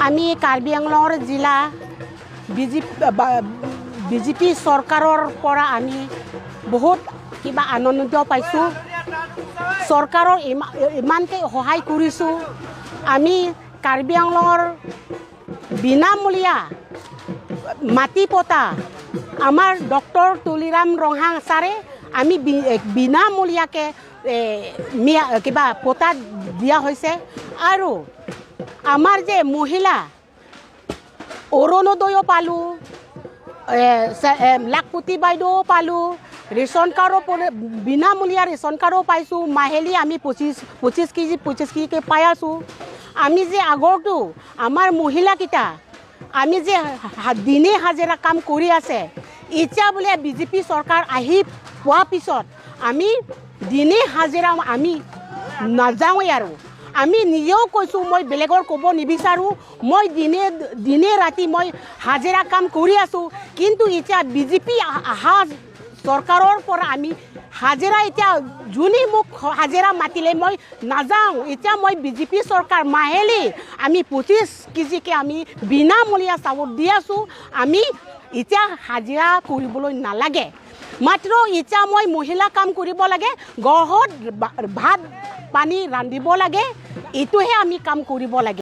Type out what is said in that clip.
আমি কাৰ্বি আংলঙৰ জিলা বিজেপি চৰকাৰৰ পৰা আমি বহুত কিবা আনন্দিত পাইছোঁ। চৰকাৰৰ ইমানকৈ সহায় কৰিছোঁ। আমি কাৰ্বি আংলঙৰ বিনামূলীয়া মাটি পটা আমাৰ ডক্টৰ তুলিৰাম ৰংহাং ছাৰে আমি বিনামূলীয়াকৈ মিয়া কিবা পটা দিয়া হৈছে। আৰু আমাৰ যে মহিলা অৰুণোদয়ো পালোঁ, লাখপতি বাইদেউও পালোঁ, ৰেচন কাৰ্ডো, বিনামূলীয়া ৰেচন কাৰ্ডো পাইছোঁ। মাহিলী আমি 25 25 কেজি 25 কেজিকৈ পাই আছোঁ। আমি যে আগৰটো আমাৰ মহিলাকেইটা আমি যে দিনে হাজিৰা কাম কৰি আছে, এতিয়া বোলে বিজেপি চৰকাৰ আহি পোৱাৰ পিছত আমি দিনে হাজিৰা আমি নাযাওঁৱেই। আৰু আমি নিজেও কৈছোঁ, মই বেলেগৰ ক'ব নিবিচাৰোঁ, মই দিনে দিনে ৰাতি মই হাজিৰা কাম কৰি আছোঁ। কিন্তু এতিয়া বিজেপি অহা চৰকাৰৰ পৰা আমি হাজিৰা এতিয়া যোনে মোক হাজিৰা মাতিলে মই নাযাওঁ। এতিয়া মই বিজেপি চৰকাৰ মাহিলী আমি 25 কেজিকৈ আমি বিনামূলীয়া চাউল দি আছোঁ। আমি এতিয়া হাজিৰা কৰিবলৈ নালাগে, মাত্ৰ এতিয়া মই মহিলা কাম কৰিব লাগে, ঘৰত ভাত পানী ৰান্ধিব লাগে, এইটোহে আমি কাম কৰিব লাগে।